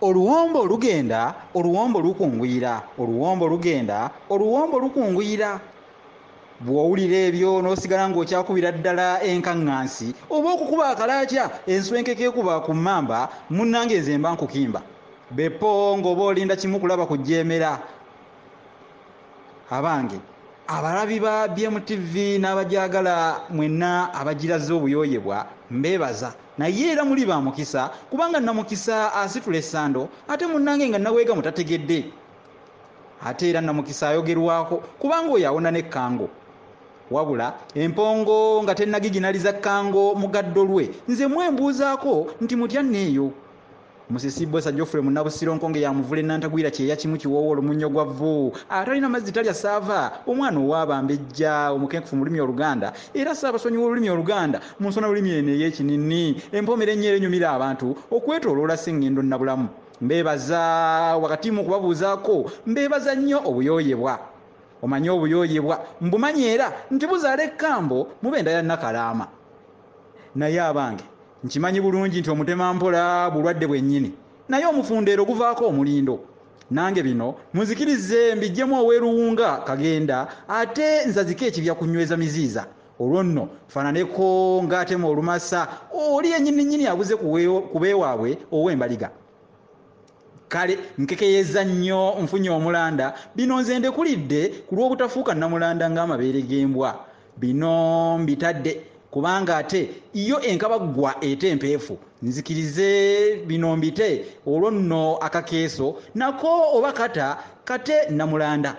Oluwombo lugenda, oluwombo lukunguyira, oluwombo lugenda, oluwombo lukunguyira. Bw'owulira ebyo n'osigala ng'okyakubira ddala enkaŋŋansi oba okukuba akalaakya enswenke keekuba ku mmamba, munnange nze mba nkukimba. Beppo ng'oba olinda kimu kulaba ku jjeemera. Abange abalabi ba BMTV n'abagyagala mwenna abagiraze obuyoyebwa mbeebaza. Naye era muli ba mukisa kubanga Namukisa asitula essando ate munnange nga Naweega mutategedde. Ate era Namukisa ayogerwako kubanga oyo awona n'ekkango. Wabula empongo nga tennagiginaliza kkango mugaddo lwe nze mwembuuzaako nti mutya nno eyo? Musisi Bbosa Geoffrey Munnabusiro Nkonge ya Muvule Nantagwira Kyeya Kimu Kiwoowo Olumunyo gwa Vvu Atalina mazzi talya ssaava Omwana ow'Abambejja Omukenkufu mu lulimi Oluganda era Ssaabasonyi w'olulimi Oluganda mu nsonalulimi eno ey'ekininni empoomera ennyo era enyumira abantu okwetooloola Ssengendo Nnabulamu. Mbeebaza wakati mu kubabuuzaako mbeebaza nnyo obuyooyebwa. Omanyi obuyooyebwa mbumanyi era nti buzaala ekkambo mu b'enda ya Nakalaama. Naye abange nkimanyi bulungi nti omutemampola bulwadde bwennyini, naye omufundeero guvaako omulindo. Nange bino munzikirize mbiggyemu ow'e Luwunga Kagenda ate nzazike ekibya ku Nyweza Miziiza. Olwo nno nfaananeko ng'atema olumasa oli yennyini nnyini abuze ku b'ewaabwe ow'embaliga. Kale nkekeyeza nnyo nfunye omulanda, bino nze ndekulidde ku lw'obutafuuka nnamulanda ng'amabeere g'embwa. Bino mbitadde kubanga ate yo enkabaggwa ete empeefu. Nzikirize bino mbite, olwo nno akakeeso nako oba kata kate nnamulanda.